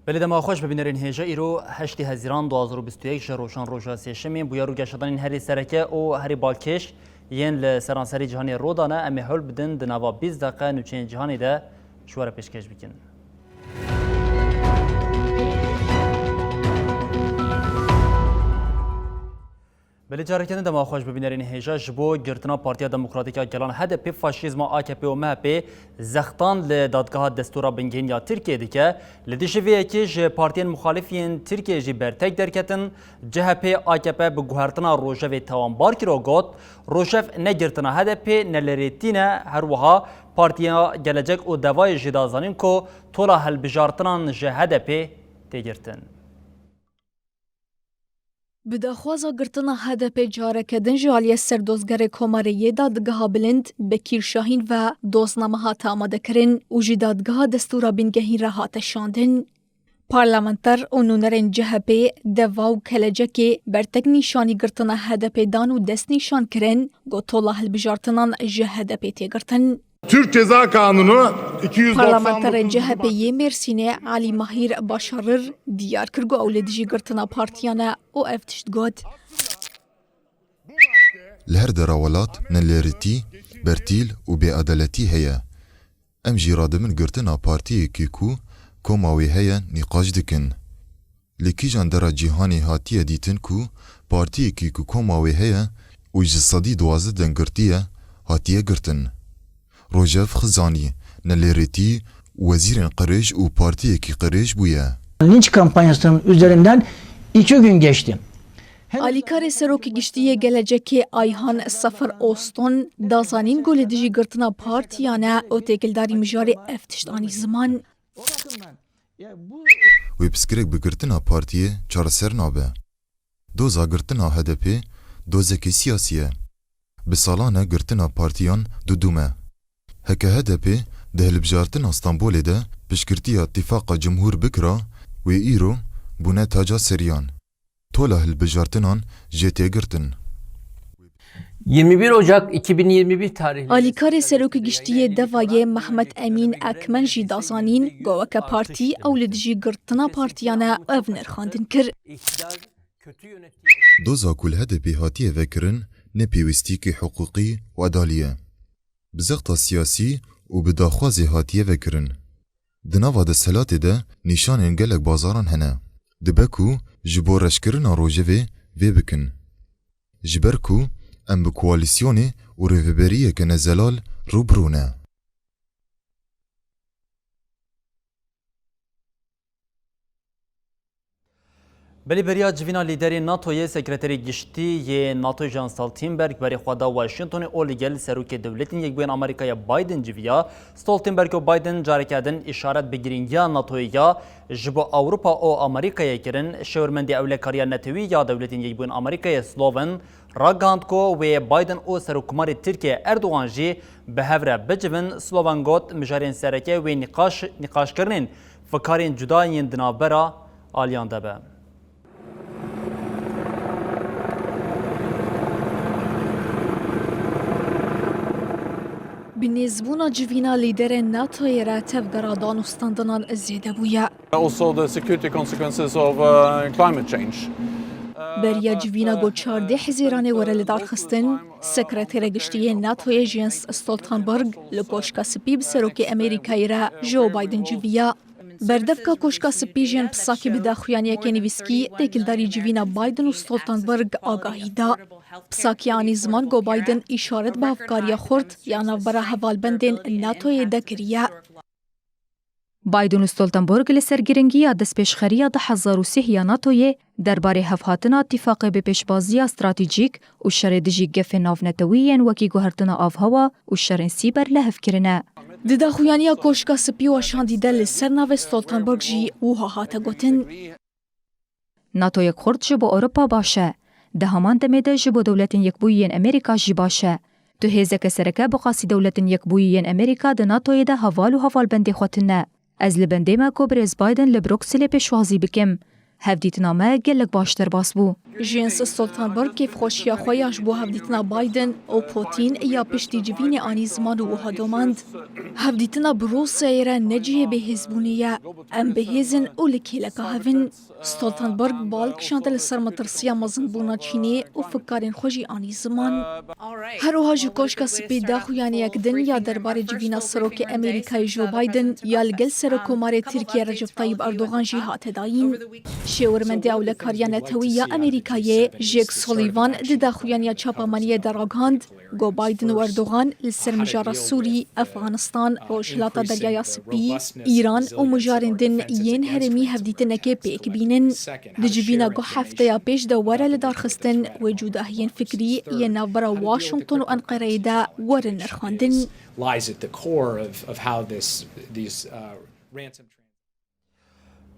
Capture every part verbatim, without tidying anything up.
Belê dema xweş be bînerên hêja, îro heştê Hezîran du hazar û bîst û yek ji rojan roja sêşemê bûye rûgeşedanên herî sereke û herî balkêş yên li seranserê cîhanê rû dane. Em ê hewl bidin di nava bîst deqe nûçeyên cîhanê de ji we re pêşkêş bikin. Belê careke din dema xweş bi bînerên hêja. Ji bo girtina Partiya Demokratîk a Gelan H D P, faşîzma A K P û M H P zextan li dadgeha destûra bingehîn ya Tirkiyê dike. Li dijî vê yekê ji partiyên muxalîf yên Tirkiyê jî bertek derketin. C H P A K P bi guhertina Rojevê tawanbar kir û got, Rojev ne girtina H D P ne li rêtî ne, her wiha Partiya Gelecek û Devayê jî da zanîn ku tola hilbijartinan ji H D P tê girtin. Bi daxwaza girtina H D P careke din ji aliyê Serdozgerê Komarê yê Dadgeha Bilind Bekîr Şahîn ve dozname hate amadekirin û ji Dadgeha Destûra Bingehîn re hate şandin. Parlamenter û nûnerên C H P, Deva û Kelecekê bertek nîşanî girtina H D P dan û destnîşan kirin ku tola hilbijartinan ji H D P tê girtin. Türk Ceza Kanunu iki yüz doksan dokuz. Parlamenterê C H P yê Mêrsînê Elî Mahîr Başarir diyar kir ku ew li dijî girtina partiyan e û ev tişt got. Li her dera welat nelêritî, bertîl û bêedaletî heye. Em jî radibin girtina partiyekî ku koma wê heye nîqaş dikin. Li kîjan dera cîhanê hatiye dîtin ku partiyekî ku koma wê heye û ji sedî duwazdeh deng girtiye, hatiye girtin? Rojev Xizanî, nelêrêtî û wezîrên qirêj û partiyekî qirêj bûye. Linç kampanyasının üzerinden iki gün geçti. Alîkarê Serokê Giştî yê Gelecekê Ayhan Sefer Oston da zanîn ku li dijî girtina partiyan e û têkildarî mijarê ev tişt anî ziman. Wê pirsgirêk bi girtina partiyê çareser nabe. Doza girtina H D P dozekî siyasî ye. Bi salan e girtina partiyan dudûm e. Heke H D P di hilbijartina Stenbolê de piştgirtiya Tifaqa Cumhur bikira, wê îro bûne taca seriyan. Tola hilbijartinan jê tê girtin. Yirmi bir Ocak iki bin yirmi bir tarihli. Alîkarê Serokê Giştî yê Devayê Mehmet Emîn Ekmen jî da zanîn ku weke partî ew li dijî girtina partiyan e û ev nirxandin kir. Doza ku li H D P hatiye vekirin ne pêwîstiyekî hiqûqî û edalî ye. Bi zexta siyasî û bi daxwazê hatiye vekirin. Di nava desthilatê de nîşanên gelek bazaran hene. Dibe ku ji bo reşkirina rojevê vê bikin. Ji ber ku em bi koalîsyonê û rêveberiyeke nezelal rû bi rû ne. Belê beriya civîna lîderê NATOyê, sekreterê giştî yê NATO Jens Stoltenberg berê xwe da Washingtonê û li gel Serokê Dewletên Yekbûyên Amerîkayê Biden civiya. Stoltenberg û Biden careke din îşaret bi girîngiya NATOyê ya ji bo Ewropa û Amerîkayê kirin. Şêwirmendê Ewlekariya Netewî ya Dewletên Yekbûyên Amerîkayê Sloven ragihand ku wê Biden û Serokkomarê Tirkiyê Erdogan jî bi hev re bicivin. Sloven got, mijarên sereke wê nîqaş, nîqaşkirinên fikarên cuda yên di navbera aliyan de be. Bi nêzbûna civîna lîderên NATOyê re tevgera danûstandinan zêde bûye. Also the security consequences of, uh, climate change. Beriya civîna ku çardeh Hezîranê were lidarxistin, Sekreterê Giştî yê NATOyê Jens Stoltenberg li Koşka Spî bi Serokê Amerîkayê re Joe Biden civiya. Berdevka Koşka Spî jî yên pisakî bi daxuyaniyeke nivîskî têkildarî civîna Biden û Stoltenberg agahî da. Pisakî anî ziman ku Biden îşaret bi hevkariya xurt ya navbera hevalbendên NATOyê de kiriye. Biden û Stoltenberg li ser girîngiya destpêşxeriya du hezar û sî ya NATOyê derbarê hevhatina tîfaqê bi pêşbaziya stratejîk û şerê dijî gefên navnetewî yên wekî guhertina avhewa û şerên sîber li hev kirine. Di daxuyaniya Koşka Spî weşandî de li ser navê Stoltenberg jî wiha hate gotin. NATOyek xurt ji bo Ewropa baş e. Di heman demê de ji bo Dewletên Yekbûyî yên Amerîka jî baş e. Tu hêzeke sereke bi qasî Dewletên Yekbûyî yên Amerîka di NATOyê de heval û hevalbendê xwe tune. Ez li bendê me ku birêz Biden li Brukselê pêşwazî bikim. Hevdîtina me gelek baş derbas bû. Jens Stoltenberg kêfxweşiya xwe ya ji bo hevdîtina Biden û Putin ya piştî civînê anî ziman û wiha domand. Hevdîtina bi Rûsyayê re ne cihê bêhêzbûnê ye. Em bi hêz in û li kêleka hev in. Stoltenberg bal kişande li ser metirsiya mezinbûna Çînê û fikarên xwe jî anî ziman. Her wiha ji Koşka Spî daxuyaniyek din ya derbarê civîna Serokê Amerîkayê Joe Biden ya li gel Serokkomarê Tirkiye Recep Tayyip Erdogan jî hate dayîn. Şêwirmendê Ewlekariya Netewî ya Amerîkayê Jake Sullivan di daxuyaniya çapemeniyê de ragihand, ku Biden û Erdogan li ser mijara Sûrî, Efxanistan, Rojhilata Deryaya Spî, Îran û mijarên din yên herêmî hevdîtinekê pêk bînin. Di civîna ku hefteya pêş de were lidarxistin, wê cudahiyên fikrî yên navbera Washington û Enqereyê de werin nirxandin. Lies at the core of, of how this, these, uh, ransom trans-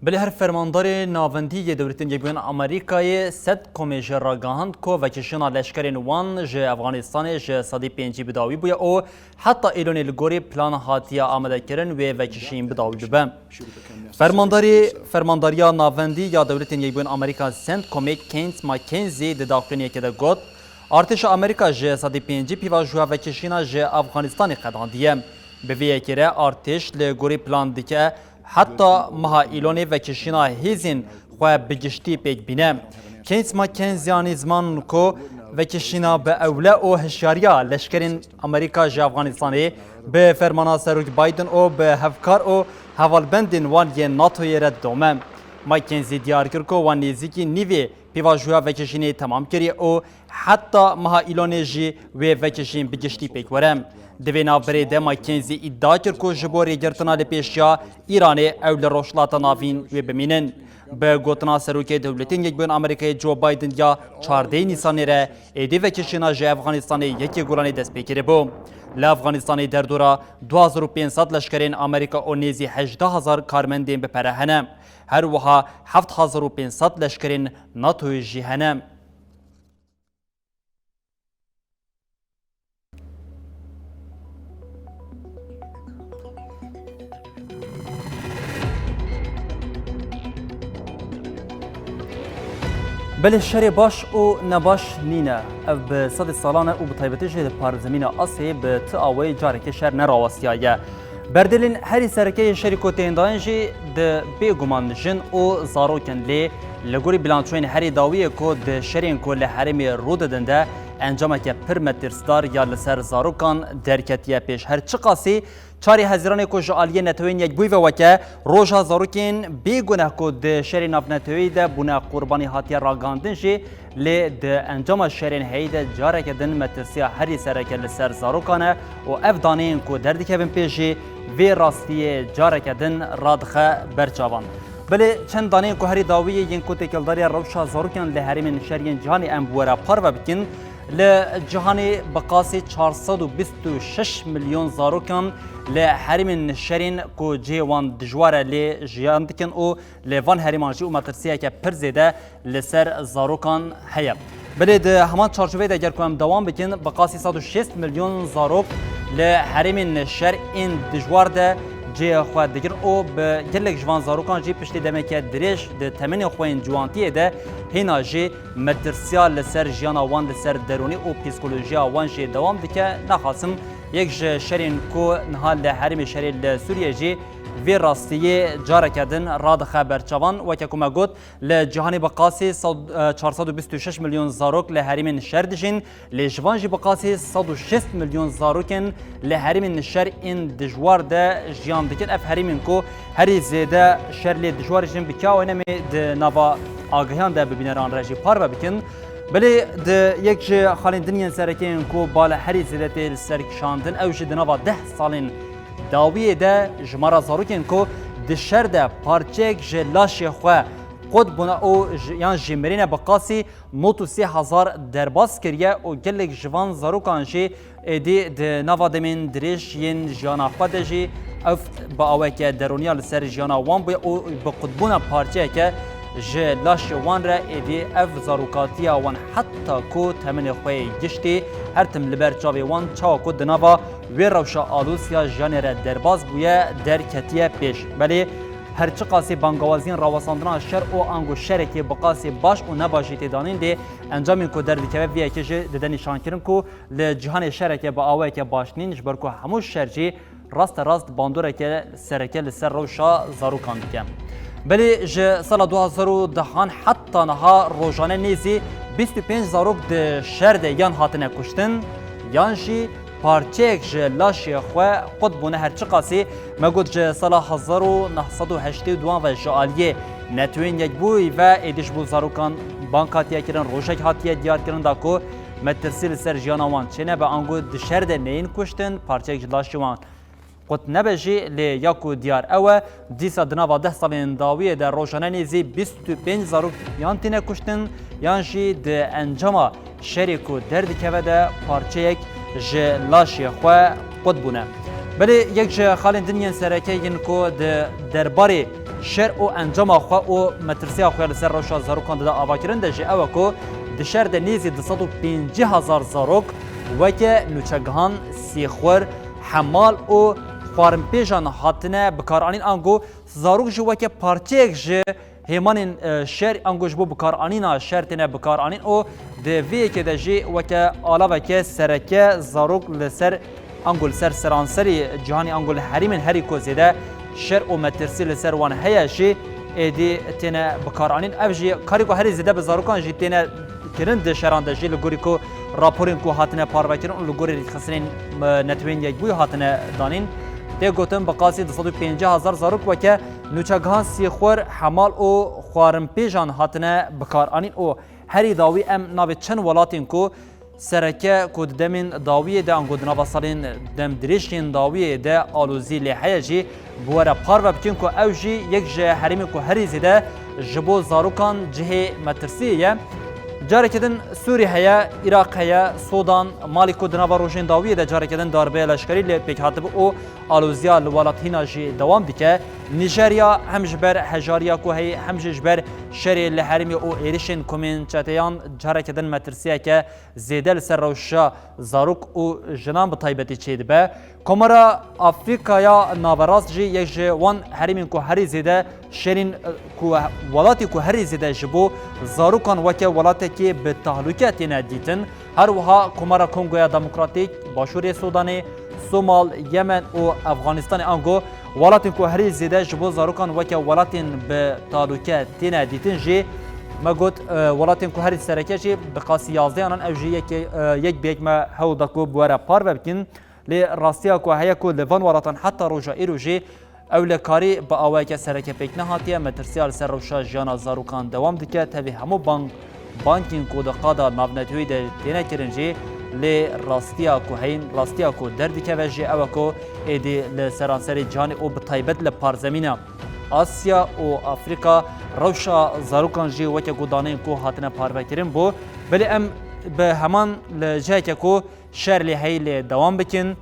Belê her fermandarê navendî yê Dewletên Yekbûyên Amerîkayê CENTCOMê jî ragihand ku vekişîna leşkerên wan ji Efxanistanê ji sedî pêncî bi dawî bûye û heta Îlonê li gorî plan hatiye amadekirin wê vekişîn bi dawî bibe. Fermandarê Fermandariya Navendî ya Dewletên Yekbûyên Amerîka CENTCOMê Kenneth McKenzie di daxuyaniyekê de got, artêşa Amerîka ji sedî pêncî pîvajoya vekişîna ji Efxanistanê qedandiye. Bi vê yekê re artêş li gorî plan dike heta meha Îlonê vekişîna hêzên xwe bi giştî pêk bîne. Kenneth McKenzie anî ziman ku vekişîna bi ewle û hişyariya leşkerên Amerîka ji Efxanistanê bi fermana Serok Biden û bi hevkar û hevalbendên wan yên NATOyê re didome. McKenzie diyar kir ku wan nêzîkî nîvê pêvajoya vekişînê temam kiriye û heta meha Îlonê jî wê vekişîn bi giştî pêk were. Di vê navberê de McKenzie îdia kir ku ji bo rêgirtina li pêşiya Îranê ew li Rojhilata Navîn wê bimînin. Bi gotina Serokê Dewletên Yekbûyên Amerîkayê Joe Biden ya çardehê Nîsanê re êdî vekişîna ji Efxanistanê yekê Gulanê dest pê kiribû. Li Efxanistanê derdora du hezar û pênc sed leşkerên Amerîka û nêzî hejdeh hezar karmendên bi pere hene. Her wiha heft hezar û pênc sed leşkerên NATOyê jî hene. Belê şerê baş û nebaş nîne. Ev bi sedê salan e û bi taybetî jî li parzemîna Asyayê bi ti awayî carekê şer nerawestiyaye. Berdêlên herî sereke yê şerî ku tên dayîn jî di bêguman jin û zarok in, lê li gorî bilançoyên herî dawî yê ku di şerên ku li herêmê rû didin de encameke pir metirsdar ya li ser zarokan derketiye pêş. Her çiqasî çarê Hezîranê ku ji aliyê Neteweyên Yekbûyî ve weke Roja Zarokên Bêguneh ku di şerê navneteweyî de bûne qurbanî hatiye ragihandin jî, lê di encama şerên heyî de careke din metirsiya herî sereke li ser zarokan e û ev daneyên ku derdikevin pê jî vê rastiyê careke din radixe ber çavan. Belê çend daneyên ku herî dawî yê yên ku têkildariya rewşa zarokan li herêmên şer yên cîhanê em bi we re parve bikin, li cîhanê bi qasî çar sed û bîst û şeş milyon zarokan li herêmên şerên ku cihê wan dijwar e lê jiyan dikin û li van herêman jî û metirsiyeke pir zêde li ser zarokan heye. Belê di heman çarçoveyê de ger ku em dewam bikin, bi qasî sed û şêst milyon zarok li herêmên şer ên dijwar de cihê xwe digirin û bi gelek ji van zarokan jî piştî demeke dirêj di temenê xwe yên ciwantiyê de hêna jî metirsiya li ser jiyana wan, li ser derûnî û psîkolojiya wan jî dewam dike. Naxasim yek ji şerên ku niha li herêmê şerê li Sûriyê jî vê rastiyê careke din radixe ber çavan. Weke ku me got, li cîhanê bi qasî sed, çar sed û bîst û şeş milyon zarok li herêmên şer dijîn, lê ji van jî bi qasî sed û şêst milyon zarokên li herêmên şer ên dijwar de jiyan dikin. Ev herêmên ku herî zêde şer lê dijwar dijîn, bi kî awayî em ê di nava agahiyan de bi bîneran re jî parve bikin. Belê di yek ji xalên din yên sereke yên ku bal herî zêde tê li ser kişandin, ew jî di nava deh salên dawiyê de jimara zarokên ku di şer de parçeyek ji laşê xwe qut bûne û ji, yan jî mirîne bi qasî nod û sê hezar derbas kiriye û gelek ji van zarokan jî Êdî di nava demên dirêj yên jiyana xwe de jî ev bi aweke derûniya li ser jiyana wan bûye û bi qutbûna parçeyeke ji laşê wan re êdî ev zarokatiya wan heta ku temenê xwe yê giştî her tim li ber çavê wan çawa ku di nava wê rewşa alûsiya jiyanê re derbas bûye derketiye pêş. Belê her çiqasî bangawaziyên rawestandina şer û ango şerekê bi qasî baş û ne baş jî tê danîn lê encamên ku derdikeve vê yekê jî dide nîşankirin ku li cîhanê şereke bi awayeke baş nîn, ji ber ku hemû şer jî raste rast bandoreke sereke li ser rewşa zarokan dike. Belê ji sala du hazar û dehan heta niha rojane nêzî bîst û pênc zarok di şer de yan hatine kuştin, yan jî parçeyek ji laşê xwe qut bûne. Her çiqasî me got ji sala hezar û neh sed û heştê û duan ve ji aliyê Netewên Yekbûyî ve êdî ji bo zarokan bang hatiye kirin, rojek hatiye diyarkirin da ku metirsî li ser jiyana wan çênebe, ango di şer de neyên kuştin, parçeyek ji laşê wan qut nebe jî, lê ya ku diyar ew e, dîsa di nava deh salên dawiyê de rojane nêzî bîst û pênc zarok yan tîne kuştin, yan jî di encama şerê ku derdikeve de parçeyek ji laşê xwe qut bûne. Belê yek ji xalên din yên sereke yên ku di derbarê şer û encama xwe û metirsiya xwe li ser rewşa zarokan dide avakirin de jî ew e ku di şer de nêzî du sed û pêncî hezar zarok weke nûçegihan, sîxwir, hemal û xwarinpêjan hatine bikaranîn, ango zarok jî weke parçeyek ji hêmanên, e, şer, ango ji bo bikaranîna şer têne bikaranîn û di vê yekê de jî weke alaveke sereke zarok li ser, ango li ser seranserî cîhanê, ango li herêmên herî ku zêde şer û metirsî li ser wan heye jî êdî têne bikaranîn. Ev jî karê ku herî zêde bi zarokan jî têne kirin di şeran de jî, li gorî ku raporên ku hatine parvekirin û li gorî rêkxistinên, e, Netewên Yekbûyî hatine danîn. Tê gotin bi qasî du sed û pêncî hezar zarok weke nûçegihan, sîxwir, hemal û xwarinpêjan hatine bikaranîn û herî dawî em navê çend welatên ku sereke ku di demên dawiyê de, ango di nava salên demdirêjên dawiyê de alozî lê heye jî bi we re parve bikin ku ew jî yek ji herêmên ku herî zêde ji bo zarokan cihê metirsiyê ye. Careke din Sûrî heye, Iraq heye, Sudan, Malî ku di nava rojên dawiyê de careke din darbeya leşkerî lê pêk hatibe û aloziya li welat hîna jî dewam dike. Nîjerya hem ji ber hejariya ku heye, hem jî ji ber şerê li herêmê û êrişên komên çeteyan careke din metirsiyeke zêde li ser rewşa zarok û jinan bi taybetî çêdibe. Komara Afrîkaya Naverast jî yek ji wan herêmên ku herî zêde şerîn, e, ku welatê ku herî zêde ji bo zarokan weke welatekê bi tehlûke têne dîtin. Her wiha Komara Kongoya Demokratîk, Başûrê Sudanê, Somal, Yemen û Efxanistanê, ango welatên ku herî zêde ji bo zarokan weke welatên bi tehlûke têne dîtin jî, me got, e, welatên ku herî sereke jî bi qasî yazdeh yanan, ew jî yekê, e, yek bi yek me hewl da ku bi we re parve bikin. Lê rastiya ku heye ku li van welatan heta roja îro jî ew li karî bi awayeke sereke pêk nehatiye, metirsiya li ser rewşa jiyana zarokan dewam dike. Tevî hemû bang, bankên ku di qada navnetewî de têne kirin jî, lê rastiya ku heyîn, rastiya ku derdikeve jî ew e ku êdî li seranserê cîhanê û bi taybet li parzemîna Asya û Afrîka rewşa zarokan jî weke ku daneyên ku hatine parvekirin bû. Belê em bi heman li ciheke ku şer lê heyî lê dewam bikin.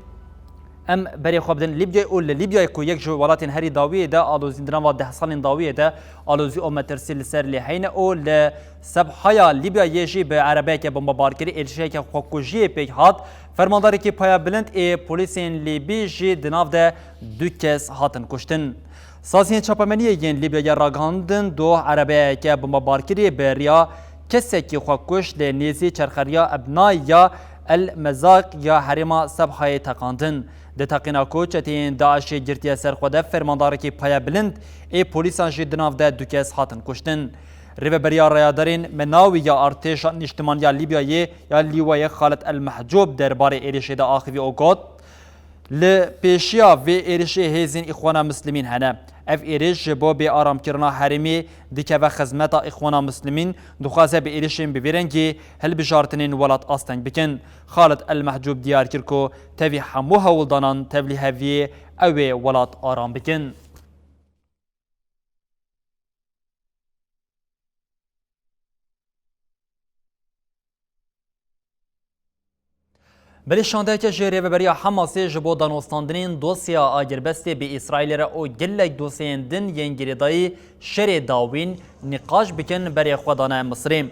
Em berê xwe bidin Lîbyayê û li Lîbyayê ku yek ji welatên herî dawiyê de alozî, di nava deh salên dawiyê de alozî û metirsî li ser lê heyne û li Sebhaya Lîbyayê jî bi erebeyeke bombebarkirî êrişeyeke xwekujiyê pêk hat. Fermandarekî paya bilind ê polîsên Lîbî jî di nav de du kes hatin kuştin. Saziyên çapemeniyê yên Lîbyayê ragihandin, doh erebeyeke bombebarkirî bi riya kesekî xwe kuşt li nêzî çerxeriya Ebnay ya El Mezaq ya herêma Sebhayê teqandin. Di teqîna ku çeteyên DAIŞê girtiye ser xwe de, fermandarekî paya bilind ê polîsan jî di nav de du kes hatin kuştin. Rêveberiya rayadarên Menawî ya Artêşa Nîştimaniya Lîbyayê ya Lîwayê Xalid El Mehcûb derbarê êrişê de axivî û got, Li pêşiya vê êrişê hêzên Îxwana Mislimîn hene. Ev êriş ji bo bêaramkirina herêmê dikeve xizmeta Îxwana Mislimîn, dixwaze bi êrişên bi vî rengî hilbijartinên welat asteng bikin. Xalid El Mehcûb diyar kir ku tevî hemû hewldanan tevlî heviyê ew ê welat aram bikin. Belê şandeyeke ji rêveberiya Hamasê ji bo danûstandinên dosyeya agirbestê bi Îsraîlê re û gelek dosyeyên din yên girêdayî şerê dawîn nîqaş bikin berê xwe dane Misirê.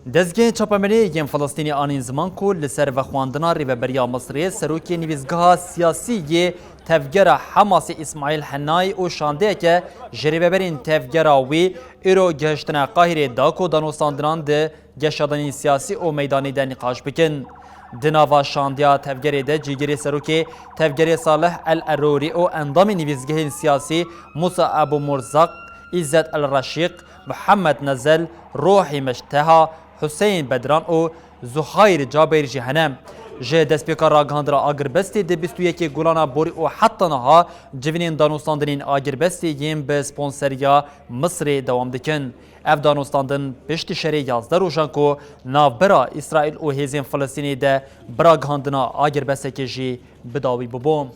Dezgehên çapemeniyê yên Filistînê anîn ziman ku li ser vexwendina rêveberiya Misirê serokê nivîsgeha siyasî yê tevgera Hamasê Îsmaîl Henayî û şandeyeke ji rêveberên tevgera wî îro gihiştine Qahîrê da ku danûstandinan di geşadanên siyasî û meydanî de nîqaş bikin. Di nava şandiya tevgerê de cîgirê serokê tevgerê Salih El Erorî û endamên nivîsgehên siyasî Musa Abu Murzak, Îzzet El Reşîq, Muhammed Nezel, Ruhî Meşteha, Huseyîn Bedran û Zuhayr Cabeir jî hene. Ji destpêka ragihandina agirbestê di bîst û yekê Gulana borî û heta niha civînên danûstandinên agirbestê yên bi sponseriya Misirê dewam dikin. Ev danûstandin piştî şerê yazdeh rojan ku navbera Îsraîl û hêzên Filistînê de bi ragihandina agirbestekê jî bi dawî bûbû.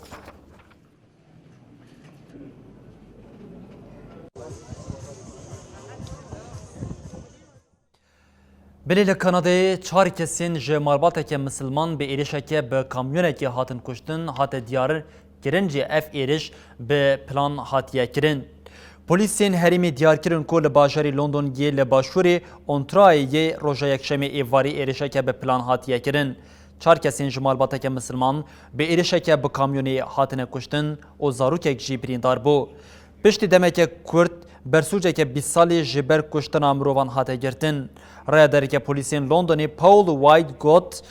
Belê li Kanadayê çar kesên ji malbateke misilman bi êrişeke bi kamyonekê hatin kuştin hate diyar kirin jî ev êriş bi plan hatiye kirin. Polîsên herêmê diyar kirin ku li bajarê London yê li başûrê Ontrayê yê roja Yekşemê êvarî êrişeke bi plan hatiye kirin. Çar kesên ji malbateke misilman bi êrişeke bi kamyonê hatine kuştin û zarokek jî birîndar bû. Piştî demeke kurt, bersûceke bîst salî ji ber kuştina mirovan hate girtin. Rayedareke polîsên Londonê Paul White got,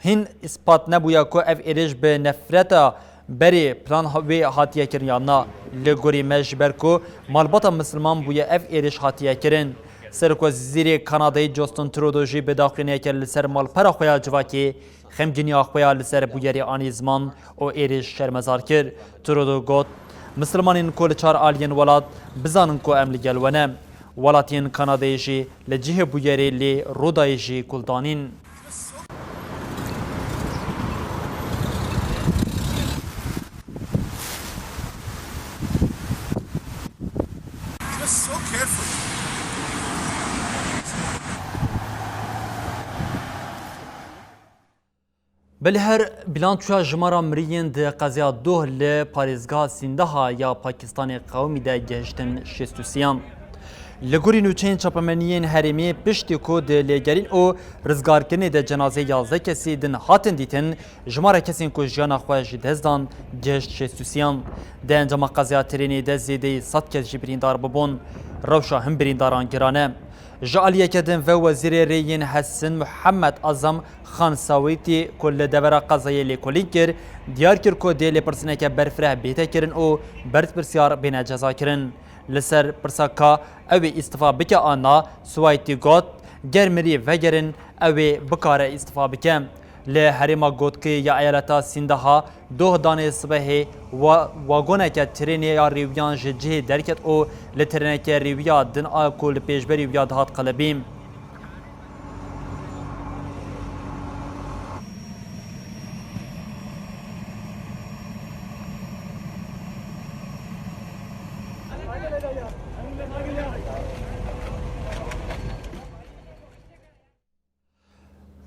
hîn îspat nebûye ku ev êrîş bi nefreta berê plan ha-, wê hatiye kirin yan na. Li gorî me ji ber ku malbata misilman bûye ev êrîş hatiye kirin. Serokwezîrê Kanadayê Justin Trudeau jî bi daxuyaniyeke li ser malpera xwe ya civakê xemgîniya xwe ya li ser bûyerê anî ziman û êrîş şermezar kir. Trudeau got, Misilmanên ku li çar aliyên welat bizanin ku em li gel we ne. Welatiyên Kanadayê jî li cihê bûyerê lê Rûdayê jî gul danîn. Just so careful. Belê her bilançoya jimara miriyên di qezeya Doh li parêzgeha Sîndaha ya Pakistanê Qewmî de gehiştin şêst û sêyan. Li gorî nûçeyên çapemeniyên herêmê, piştî ku di lêgerîn û rizgarkirinê de cenazeyê yazdeh kesî din hatin dîtin, jimara kesên ku jiyana xwe ji dest dan gihişt şêst û sêyan. Di encama qezeya trênê de zêdeyî sed kes jî birîndar bibûn. Rewşa hin birîndaran giran e. Ji aliyeke din ve Wezîrê Rê yên Hesin Muhammed Azam Xan Sawîtî ku li devera qezayê lêkolîn kir, diyar kir ku dê lêpirsineke berfireh bête kirin û berpirsiyar bêne cezakirin. Li ser pirsa ka ew ê îstifa bike an na, Sawîtî got, ger mirî vegerin, ew ê bikare îstifa bike. Li herêma Gotkê ya eyaleta Sîndaha Doh danê sibehê wa-, wagoneke trênê ya rêwiyan ji cihê derket û li trêneke rêwiya din a ku li pêşberî wiya dihat qelibî.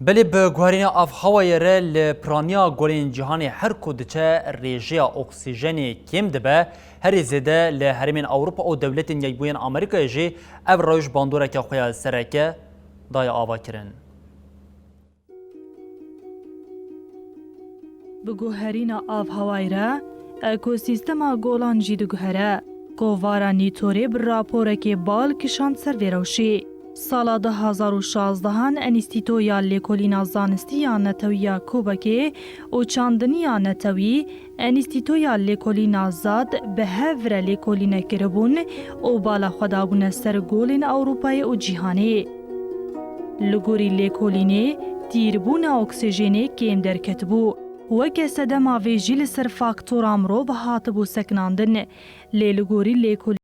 Belê bi guherîna avhewayê re li piraniya golên cîhanê her ku diçe rêjeya oksîjenê kêm dibe, herî zêde li herêmên Ewropa û Dewletên Yekbûyên Amerîkayê jî ev rewş bandoreke xwe ya sereke daye avakirin. Bi guherîna avhewayê re, ekosîstema golan jî diguhere. Kovara Nîtorê bi raporekê bal kişand ser vê rewşê. Sala du hazar û şazdehan Enîstîtoya Lêkolîna Zanistî ya Netewî ya Kobekê û Çandiniya Netewî, Enîstîtoya Lêkolîna Zad bi hev re lêkolîne kiribûn û bala xwe dabûne ser golên Ewropayê û cîhanê. Li gorî lêkolînê, tîrbûna oksîjenê kêm derketibû. Weke sedema vê jî li ser faktora mirov hatibû sekinandin. Lê li gorî lêkolî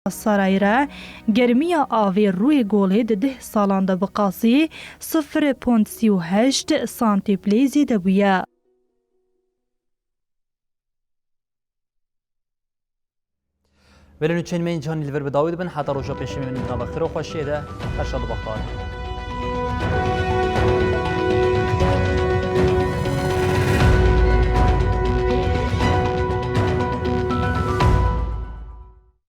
Sarayê re germiya avê rûyê golê di deh salan de bi qasî sifir pond sî û heşt santî plê zêde bûye. Belê nûçeyên me yên cîhanî li vir bi dawî dibin. Heta roja pêncşemê min di nava xêr û xweşiyê de. Her şad û bextewar.